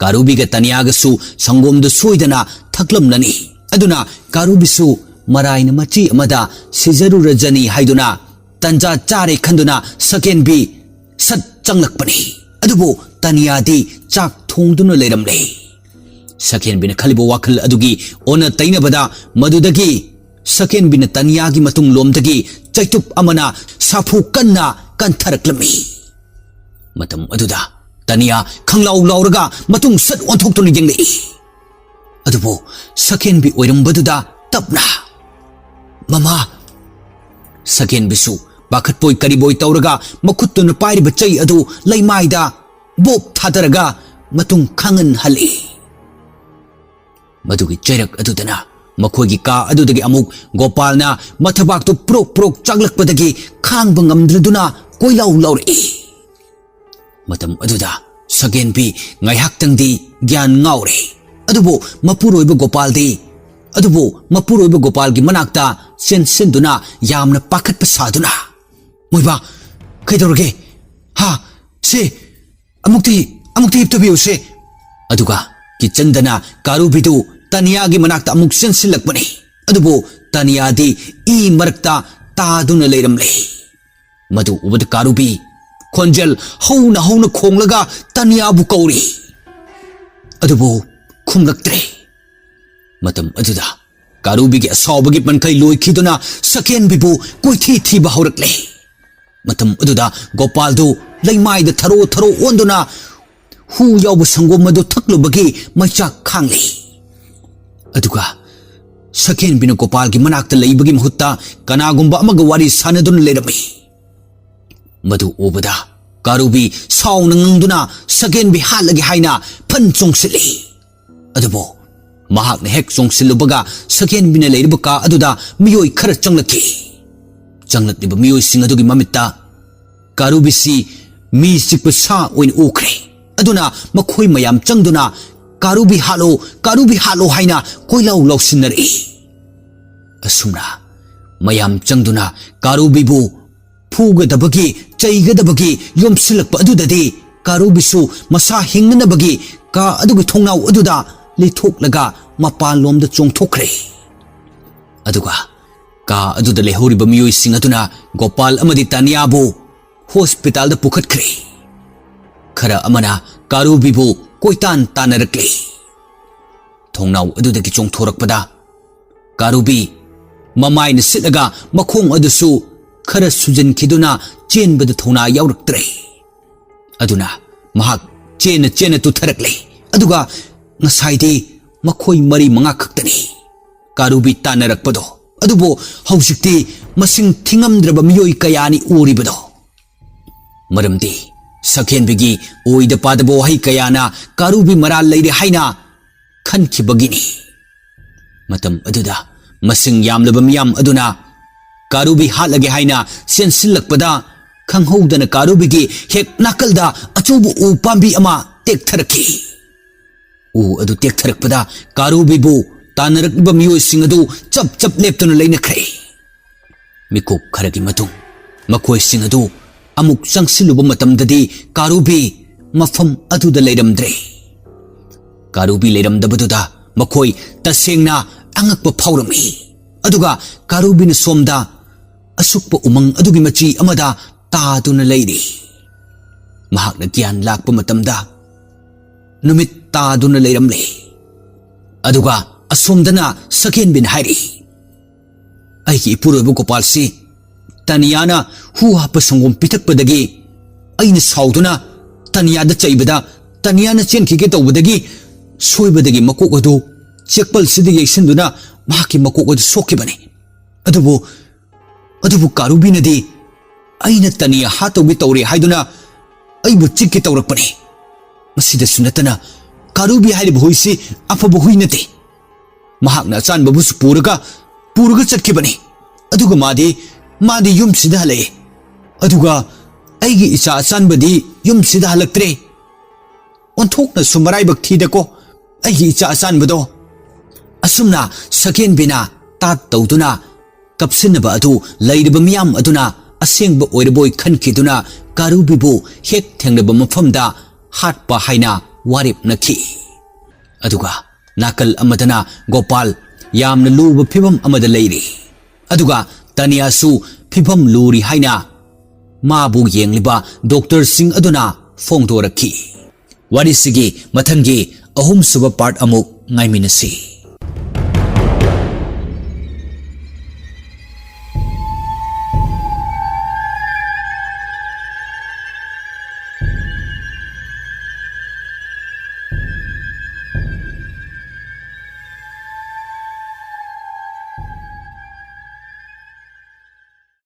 ꯀꯥꯔꯨꯕꯤꯒ ꯇꯥꯅꯤꯌꯥꯒꯁꯨ ꯁꯪꯒꯣꯝꯗꯨ ꯁꯣꯏꯗꯅ ꯊꯛꯂꯝꯂꯅꯤ꯫ ꯑꯗꯨꯅ ꯀꯥꯔꯨꯕꯤꯁꯨ ꯃꯔꯥꯏꯅ ꯃꯆꯤ ꯑꯃꯗ ꯁꯤꯖꯔꯨꯔꯖꯅꯤ ꯍꯥꯏꯗꯨꯅ ꯇꯟꯖꯥ ꯆꯥꯔꯦ ꯈꯟꯗꯨꯅ ꯁꯀꯦꯟꯕꯤ ꯁꯠ ꯆꯪꯂꯛꯄꯅꯤ꯫ ꯑꯗꯨꯕꯨ ꯇꯥꯅꯤꯌꯥꯗꯤ ꯆꯥꯛ ꯊꯣꯡꯗꯨꯅ ꯂꯩꯔꯝꯂꯦ꯫ ꯁꯀꯦꯟꯕꯤꯅ ꯈꯜꯂꯤꯕ ꯋꯥꯈꯜ ꯑꯗꯨꯒꯤ ꯑꯣꯟꯅ ꯇꯩꯅꯕꯗ ꯃꯗꯨꯗꯒꯤ ꯁꯀꯦꯟꯕꯤꯅ ꯇꯥꯅꯤꯌꯥꯒꯤ ꯃꯇꯨꯡ ꯂꯣꯝꯗꯒꯤ ꯆꯩꯇꯨꯞ ꯑꯃꯅ ꯁꯥꯐꯨ ꯀꯟꯅ ꯀꯟꯊꯔꯛꯂꯝꯃꯤ꯫ ꯃꯇꯝ ꯑꯗꯨꯗ ꯇꯥꯅꯤꯌꯥ ꯈꯪꯂꯥꯎ ꯂꯥꯎꯔꯒ ꯃꯇꯨꯡ ꯁꯠ ꯑꯣꯟꯊꯣꯛꯇꯨꯅ ꯌꯦꯡꯂꯛꯏ꯫ ꯑꯗꯨꯕꯨ ꯁꯀꯦꯟꯕꯤ ꯑꯣꯏꯔꯝꯕꯗꯨꯗ ꯇꯞꯅ, "ꯃꯃꯥ!" ꯁꯀꯦꯟꯕꯤꯁꯨ ꯄꯥꯈꯠꯄꯣꯏ ꯀꯔꯤꯕꯣꯏ ꯇꯧꯔꯒ ꯃꯈꯨꯠꯇꯨꯅ ꯄꯥꯏꯔꯤꯕ ꯆꯩ ꯑꯗꯨ ꯂꯩꯃꯥꯏꯗ ꯕꯣꯞ ꯊꯥꯗꯔꯒ ꯃꯇꯨꯡ ꯈꯪꯍꯟ ꯍꯜꯂꯛꯏ꯫ ꯃꯗꯨꯒꯤ ꯆꯩꯔꯛ ꯑꯗꯨꯗꯅ ꯃꯈꯣꯏꯒꯤ ꯀꯥ ꯑꯗꯨꯗꯒꯤ ꯑꯃꯨꯛ ꯒꯣꯄꯥꯜꯅ ꯃꯊꯕꯥꯛꯇꯨ ꯄ꯭ꯔꯣꯛ ꯄ꯭ꯔꯣꯛ ꯆꯥꯛꯂꯛꯄꯗꯒꯤ ꯈꯥꯡꯕ ꯉꯝꯗ꯭ꯔꯗꯨꯅ ꯀꯣꯏꯂꯥꯎ ꯂꯥꯎꯔꯛꯏ꯫ ꯃꯇꯝ ꯑꯗꯨꯗ ꯁꯒꯦꯟꯕꯤ ꯉꯥꯏꯍꯥꯛꯇꯪꯗꯤ ꯒ꯭ꯌꯥꯟ ꯉꯥꯎꯔꯦ꯫ ꯑꯗꯨꯕꯨ ꯃꯄꯨꯔꯣꯏꯕ ꯒꯣꯄꯥꯜꯗꯤ, ꯑꯗꯨꯕꯨ ꯃꯄꯨꯔꯣꯏꯕ ꯒꯣꯄꯥꯜꯒꯤ ꯃꯅꯥꯛꯇ ꯆꯦꯟꯁꯤꯟꯗꯨꯅ ꯌꯥꯝꯅ ꯄꯥꯈꯠꯄ ꯁꯥꯗꯨꯅ, "ꯃꯣꯏꯕꯥ, "ꯀꯩꯗꯧꯔꯒꯦ? ꯍꯥ? ꯁꯦ, ꯑꯃꯨꯛꯇ, ꯑꯃꯨꯛꯇ ꯍꯤꯞꯇꯕꯤꯌꯨꯁꯦ꯫" ꯑꯗꯨꯒ ꯀꯤꯆꯟꯗꯅ ꯀꯥꯔꯨꯕꯤꯗꯨ ꯇꯥꯅꯤꯌꯥꯒꯤ ꯃꯅꯥꯛꯇ ꯑꯃꯨꯛ ꯆꯦꯟꯁꯤꯜꯂꯛꯄꯅꯤ꯫ ꯑꯗꯨꯕꯨ ꯇꯥꯅꯤꯌꯥꯗꯤ ꯏ ꯃꯔꯛꯇ ꯇꯥꯗꯨꯅ ꯂꯩꯔꯝꯂꯦ꯫ ꯃꯗꯨ ꯎꯕꯗ ꯀꯥꯔꯨꯕꯤ ꯈꯣꯟꯖꯦꯜ ꯍꯧꯅ ꯍꯧꯅ ꯈꯣꯡꯂꯒ ꯇꯥꯅꯤꯌꯥꯕꯨ ꯀꯧꯔꯤ꯫ ꯑꯗꯨꯕꯨ ꯈꯨꯝꯂꯛꯇ꯭ꯔꯦ꯫ ꯃꯇꯝ ꯑꯗꯨꯗ ꯀꯥꯔꯨꯕꯤꯒꯤ ꯑꯁꯥꯎꯕꯒꯤ ꯄꯟꯈꯩ ꯂꯣꯏꯈꯤꯗꯨꯅ ꯁꯀꯦꯟꯕꯤꯕꯨ ꯀꯣꯏꯊꯤ ꯊꯤꯕ ꯍꯧꯔꯛꯂꯦ꯫ ꯃꯇꯝ ꯑꯗꯨꯗ ꯒꯣꯄꯥꯜꯗꯨ ꯂꯩꯃꯥꯏꯗ ꯊꯔꯣ ꯊꯔꯣ ꯑꯣꯟꯗꯨꯅ ꯍꯨ ꯌꯥꯎꯕ ꯁꯪꯒꯣꯝ ꯑꯗꯨ ꯊꯛꯂꯨꯕꯒꯤ ꯃꯩꯆꯥꯛ ꯈꯥꯡꯂꯤ꯫ ꯑꯗꯨꯒ ꯁꯀꯦꯟꯕꯤꯅ ꯒꯣꯄꯥꯜꯒꯤ ꯃꯅꯥꯛꯇ ꯂꯩꯕꯒꯤ ꯃꯍꯨꯠꯇ ꯀꯅꯥꯒꯨꯝꯕ ꯑꯃꯒ ꯋꯥꯔꯤ ꯁꯥꯟꯅꯗꯨꯅ ꯂꯩꯔꯝꯃꯤ꯫ ꯃꯗꯨ ꯎꯕꯗ ꯀꯥꯔꯨꯕꯤ ꯁꯥꯎꯅ ꯉꯪꯗꯨꯅ ꯁꯀꯦꯟꯕꯤ ꯍꯥꯠꯂꯒꯦ ꯍꯥꯏꯅ ꯐꯟ ꯆꯣꯡꯁꯤꯜꯂꯤ꯫ ꯑꯗꯨꯕꯨ ꯃꯍꯥꯛꯅ ꯍꯦꯛ ꯆꯣꯡꯁꯤꯜꯂꯨꯕꯒ ꯁꯀꯦꯟꯕꯤꯅ ꯂꯩꯔꯤꯕ ꯀꯥ ꯑꯗꯨꯗ ꯃꯤꯑꯣꯏ ꯈꯔ ꯆꯪꯂꯛꯈꯤ꯫ ꯆꯪꯂꯛꯂꯤꯕ ꯃꯤꯑꯣꯏꯁꯤꯡ ꯑꯗꯨꯒꯤ ꯃꯃꯤꯠꯇ ꯀꯥꯔꯨꯕꯤꯁꯤ ꯃꯤ ꯆꯤꯛꯄ ꯁꯥ ꯑꯣꯏꯅ ꯎꯈ꯭ꯔꯦ꯫ ꯑꯗꯨꯅ ꯃꯈꯣꯏ ꯃꯌꯥꯝ ꯆꯪꯗꯨꯅ "ꯀꯥꯔꯨꯕꯤ ꯍꯥꯠꯂꯣ, ꯀꯥꯔꯨꯕꯤ ꯍꯥꯠꯂꯣ" ꯍꯥꯏꯅ ꯀꯣꯏꯂꯥꯎ ꯂꯥꯎꯁꯤꯟꯅꯔꯛꯏ꯫ ꯑꯁꯨꯝꯅ ꯃꯌꯥꯝ ꯆꯪꯗꯨꯅ ꯀꯥꯔꯨꯕꯤꯕꯨ ꯐꯨꯒꯗꯕꯒꯤ, ꯆꯩꯒꯗꯕꯒꯤ ꯌꯣꯝꯁꯤꯜꯂꯛꯄ ꯑꯗꯨꯗꯗꯤ ꯀꯥꯔꯨꯕꯤꯁꯨ ꯃꯁꯥ ꯍꯤꯡꯅꯅꯕꯒꯤ ꯀꯥ ꯑꯗꯨꯒꯤ ꯊꯣꯡꯅꯥꯎ ꯑꯗꯨꯗ ꯂꯤꯊꯣꯛꯂꯒ ꯃꯄꯥꯟꯂꯣꯝꯗ ꯆꯣꯡꯊꯣꯛꯈ꯭ꯔꯦ꯫ ꯑꯗꯨꯒ ꯀꯥ ꯑꯗꯨꯗ ꯂꯩꯍꯧꯔꯤꯕ ꯃꯤꯑꯣꯏꯁꯤꯡ ꯑꯗꯨꯅ ꯒꯣꯄꯥꯜ ꯑꯃꯗꯤ ꯇꯥꯅꯤꯌꯥꯕꯨ ꯍꯣꯁꯄꯤꯇꯥꯜꯗ ꯄꯨꯈꯠꯈ꯭ꯔꯦ꯫ ꯈꯔ ꯑꯃꯅ ꯀꯥꯔꯨꯕꯤꯕꯨ ꯀꯣꯏꯇꯥꯟ ꯇꯥꯟꯅꯔꯛꯂꯦ꯫ ꯊꯣꯡꯅꯥꯎ ꯑꯗꯨꯗꯒꯤ ꯆꯣꯡꯊꯣꯔꯛꯄꯗ ꯀꯥꯔꯨꯕꯤ ꯃꯃꯥꯏꯅ ꯁꯤꯠꯂꯒ ꯃꯈꯣꯡ ꯑꯗꯨꯁꯨ ꯈꯔ ꯁꯨꯖꯟꯈꯤꯗꯨꯅ ꯆꯦꯟꯕꯗ ꯊꯧꯅꯥ ꯌꯥꯎꯔꯛꯇ꯭ꯔꯦ꯫ ꯑꯗꯨꯅ ꯃꯍꯥꯛ ꯆꯦꯟꯅ ꯆꯦꯟꯅ ꯇꯨꯊꯔꯛꯂꯦ꯫ ꯑꯗꯨꯒ ꯉꯁꯥꯏꯗꯤ ꯃꯈꯣꯏ ꯃꯔꯤ ꯃꯉꯥ ꯈꯛꯇꯅꯤ ꯀꯥꯔꯨꯕꯤ ꯇꯥꯟꯅꯔꯛꯄꯗꯣ꯫ ꯑꯗꯨꯕꯨ ꯍꯧꯖꯤꯛꯇꯤ ꯃꯁꯤꯡ ꯊꯤꯉꯝꯗ꯭ꯔꯕ ꯃꯤꯑꯣꯏ ꯀꯌꯥꯅꯤ ꯎꯔꯤꯕꯗꯣ꯫ ꯃꯔꯝꯗꯤ ꯁꯛꯍꯦꯟꯕꯤꯒꯤ ꯑꯣꯏꯗ ꯄꯥꯗꯕ ꯋꯥꯍꯩ ꯀꯌꯥꯅ ꯀꯥꯔꯨꯕꯤ ꯃꯔꯥꯜ ꯂꯩꯔꯦ ꯍꯥꯏꯅ ꯈꯟꯈꯤꯕꯒꯤꯅꯤ꯫ ꯃꯇꯝ ꯑꯗꯨꯗ ꯃꯁꯤꯡ ꯌꯥꯝꯂꯕ ꯃꯤꯌꯥꯝ ꯑꯗꯨꯅ ꯀꯥꯔꯨꯕꯤ ꯍꯥꯠꯂꯒꯦ ꯍꯥꯏꯅ ꯆꯦꯟꯁꯤꯜꯂꯛꯄꯗ, ꯈꯪꯍꯧꯗꯅ ꯀꯥꯔꯨꯕꯤꯒꯤ ꯍꯦꯛ ꯅꯥꯀꯜꯗ ꯑꯆꯧꯕ ꯎ ꯄꯥꯝꯕꯤ ꯑꯃ ꯇꯦꯛꯊꯔꯛꯈꯤ꯫ ꯎ ꯑꯗꯨ ꯇꯦꯛꯊꯔꯛꯄꯗ ꯀꯥꯔꯨꯕꯤꯕꯨ ꯇꯥꯟꯅꯔꯛꯂꯤꯕ ꯃꯤꯑꯣꯏꯁꯤꯡ ꯑꯗꯨ ꯆꯞ ꯆꯞ ꯂꯦꯞꯇꯨꯅ ꯂꯩꯅꯈ꯭ꯔꯦ꯫ ꯃꯤꯀꯨꯞ ꯈꯔꯒꯤ ꯃꯇꯨꯡ ꯃꯈꯣꯏꯁꯤꯡ ꯑꯗꯨ ꯑꯃꯨꯛ ꯆꯪꯁꯤꯜꯂꯨꯕ ꯃꯇꯝꯗꯗꯤ ꯀꯥꯔꯨꯕꯤ ꯃꯐꯝ ꯑꯗꯨꯗ ꯂꯩꯔꯝꯗ꯭ꯔꯦ꯫ ꯀꯥꯔꯨꯕꯤ ꯂꯩꯔꯝꯗꯕꯗꯨꯗ ꯃꯈꯣꯏ ꯇꯁꯦꯡꯅ ꯑꯉꯛꯄ ꯐꯥꯎꯔꯝꯃꯤ꯫ ꯑꯗꯨꯒ ꯀꯥꯔꯨꯕꯤꯅ ꯁꯣꯝꯗ ꯑꯁꯨꯛꯄ ꯎꯃꯪ ꯑꯗꯨꯒꯤ ꯃꯆꯤ ꯑꯃꯗ ꯇꯥꯗꯨꯅ ꯂꯩꯔꯤ꯫ ꯃꯍꯥꯛꯅ ꯒ꯭ꯌꯥꯟ ꯂꯥꯛꯄ ꯃꯇꯝꯗ ꯅꯨꯃꯤꯠ ꯇꯥꯗꯨꯅ ꯂꯩꯔꯝꯂꯦ꯫ ꯑꯗꯨꯒ ꯑꯁꯣꯝꯗꯅ ꯁꯒꯦꯟꯕꯤꯅ ꯍꯥꯏꯔꯤ, "ꯑꯩꯒꯤ ꯏꯄꯨꯔꯣꯏꯕ ꯒꯣꯄꯥꯜꯁꯤ ꯇꯅꯤꯌꯥꯅ ꯍꯨ ꯍꯥꯞꯄ ꯁꯪꯒꯣꯝ ꯄꯤꯊꯛꯄꯗꯒꯤ ꯑꯩꯅ ꯁꯥꯎꯗꯨꯅ ꯇꯅꯤꯌꯥꯗ ꯆꯩꯕꯗ, ꯇꯅꯤꯌꯥꯅ ꯆꯦꯟꯈꯤꯒꯦ ꯇꯧꯕꯗꯒꯤ ꯁꯣꯏꯕꯗꯒꯤ ꯃꯀꯣꯛ ꯑꯗꯨ ꯆꯦꯛꯄꯜꯁꯤꯗ ꯌꯩꯁꯟꯗꯨꯅ ꯃꯍꯥꯛꯀꯤ ꯃꯀꯣꯛ ꯑꯗꯨ ꯁꯣꯛꯈꯤꯕꯅꯤ꯫ ꯑꯗꯨꯕꯨ, ꯑꯗꯨꯕꯨ ꯀꯥꯔꯨꯕꯤꯅꯗꯤ ꯑꯩꯅ ꯇꯅꯤꯌꯥ ꯍꯥꯠꯇꯧꯒꯦ ꯇꯧꯔꯦ ꯍꯥꯏꯗꯨꯅ ꯑꯩꯕꯨ ꯆꯤꯛꯀꯦ ꯇꯧꯔꯛꯄꯅꯤ꯫ ꯃꯁꯤꯗꯁꯨ ꯅꯠꯇꯅ ꯀꯥꯔꯨꯕꯤ ꯍꯥꯏꯔꯤꯕ ꯍꯨꯏꯁꯤ ꯑꯐꯕ ꯍꯨꯏ ꯅꯠꯇꯦ꯫ ꯃꯍꯥꯛꯅ ꯑꯆꯥꯟꯕꯕꯨꯁꯨ ꯄꯨꯔꯒ, ꯄꯨꯔꯒ ꯆꯠꯈꯤꯕꯅꯤ꯫ ꯑꯗꯨꯒ ꯃꯥꯗꯤ, ꯃꯥꯗꯤ ꯌꯨꯝꯁꯤꯗ ꯍꯜꯂꯛꯑꯦ꯫ ꯑꯗꯨꯒ ꯑꯩꯒꯤ ꯏꯆꯥ ꯑꯆꯥꯟꯕꯗꯤ ꯌꯨꯝꯁꯤꯗ ꯍꯜꯂꯛꯇ꯭ꯔꯦ꯫ ꯑꯣꯟꯊꯣꯛꯅꯁꯨ ꯃꯔꯥꯏꯕꯛ ꯊꯤꯗꯀꯣ, ꯑꯩꯒꯤ ꯏꯆꯥ ꯑꯆꯥꯟꯕꯗꯣ꯫" ꯑꯁꯨꯝꯅ ꯁꯒꯦꯟꯕꯤꯅ ꯇꯥꯠ ꯇꯧꯗꯨꯅ ꯀꯞꯁꯤꯟꯅꯕ ꯑꯗꯨ ꯂꯩꯔꯤꯕ ꯃꯤꯌꯥꯝ ꯑꯗꯨꯅ ꯑꯁꯦꯡꯕ ꯑꯣꯏꯔꯕꯣꯏ ꯈꯟꯈꯤꯗꯨꯅ ꯀꯥꯔꯨꯕꯤꯕꯨ ꯍꯦꯛ ꯊꯦꯡꯅꯕ ꯃꯐꯝꯗ ꯍꯥꯠꯄ ꯍꯥꯏꯅ ꯋꯥꯔꯦꯞꯅꯈꯤ꯫ ꯑꯗꯨꯒ ꯅꯥꯀꯜ ꯑꯃꯗꯅ ꯒꯣꯄꯥꯜ ꯌꯥꯝꯅ ꯂꯨꯕ ꯐꯤꯕꯝ ꯑꯃꯗ ꯂꯩꯔꯤ꯫ ꯑꯗꯨꯒ ꯇꯅꯤꯌꯥꯁꯨ ꯐꯤꯕꯝ ꯂꯨꯔꯤ ꯍꯥꯏꯅ ꯃꯥꯕꯨ ꯌꯦꯡꯂꯤꯕ ꯗꯣꯛꯇꯔꯁꯤꯡ ꯑꯗꯨꯅ ꯐꯣꯡꯗꯣꯔꯛꯈꯤ꯫ ꯋꯥꯔꯤꯁꯤꯒꯤ ꯃꯊꯪꯒꯤ ꯑꯍꯨꯝꯁꯨꯕ ꯄꯥꯔꯠ ꯑꯃꯨꯛ ꯉꯥꯏꯃꯤꯟꯅꯁꯤ꯫